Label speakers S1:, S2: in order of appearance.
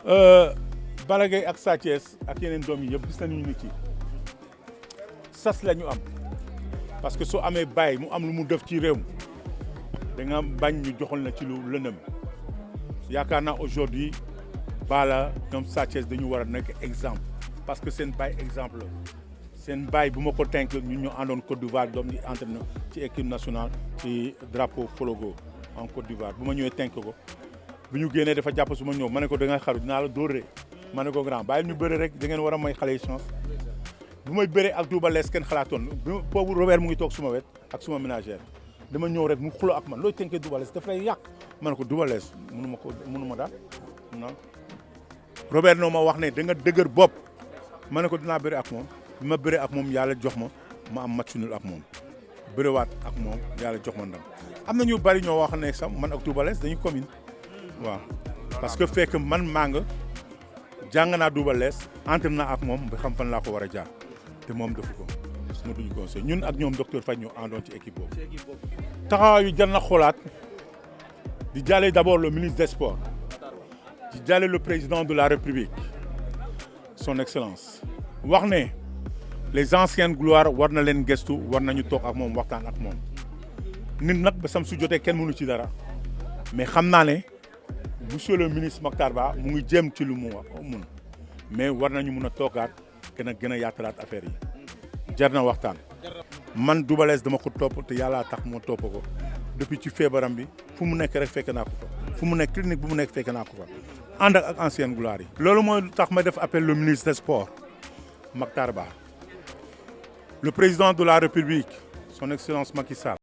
S1: Balla Gaye ak Sa Thiès ak yeneen doom yi yëpp gis nañu ni ci sas la ñu am parce que soo amee bàyyi mu am lu mu def ci réew mi da nga bañ ñu joxal na ci lu lëndëm yaakaar naa aujourd'hui Balla ñoom Sa Thiès dañu war a nekk exemple parce que seen bàyyi exemple la seen bàyyi bu ma ko tënk ñun ñu àndoon Côte d'Ivoire doom di entraîneur ci équipe nationale ci drapeau Fologo en Côte d'Ivoire bu ma ñëwee tënk ko bu ñu génnee dafa jàpp su ma ñëw ma ne ko da nga xaru dinaa la dóor ma ne ko grand bàyyi ñu bëri rek da ngeen war a may xale yi chance bu may bëree ak Double Less kenn xalaatoon boobu Robert mu ngi toog suma wet ak suma ménagère dama ñëw rek mu xulo ak man looy tënkee Double Less daf lay yàq ma ne ko Double Less mënu ma daal non Robert noo ma wax ne da nga dëgër bopp ma ne ko dinaa bëri ak moom bi ma bëri ak moom yàlla jox ma am match nul ak moom bëriwaat ak moom yàlla jox ma ndam am na ñu bari ñoo wax ne sax man ak Double Less dañu commune waaw parce que fekk man maa nga jàng naa Double Less entraîné naa ak moom ba xam fan laa ko war a jaar te moom defu ko ma duñu conseil ñun ak ñoom docteur Faye ñu àndoon ci équipe boobu taxawaayu jar na xoolaat di jàlle d'abord le ministre des sports di jàlle le président de la république son excellence wax ne les anciennes gloires war na leen gëstu war nañu toog ak moom waxtaan ak moom nit nag ba sam su jotee kenn mënu ci dara mais xam naa ne monsieur le ministre Mactar Ba mu ngi jéem ci lu mu mun mais war nañu mun a toogaat gën a yaatalaat affaire yi jar na waxtaan. man Double Less dama ko topp te yàlla tax moo topp ko depuis ci feebaram bi fu mu nekk rek fekk naa ko fa fu mu nekk clinique bu mu nekk fekk naa ko fa ànd ak ancienne gloire yi. loolu mooy tax ma def appel le ministre des sports Mactar Ba le président de la république son excellence Macky Sall.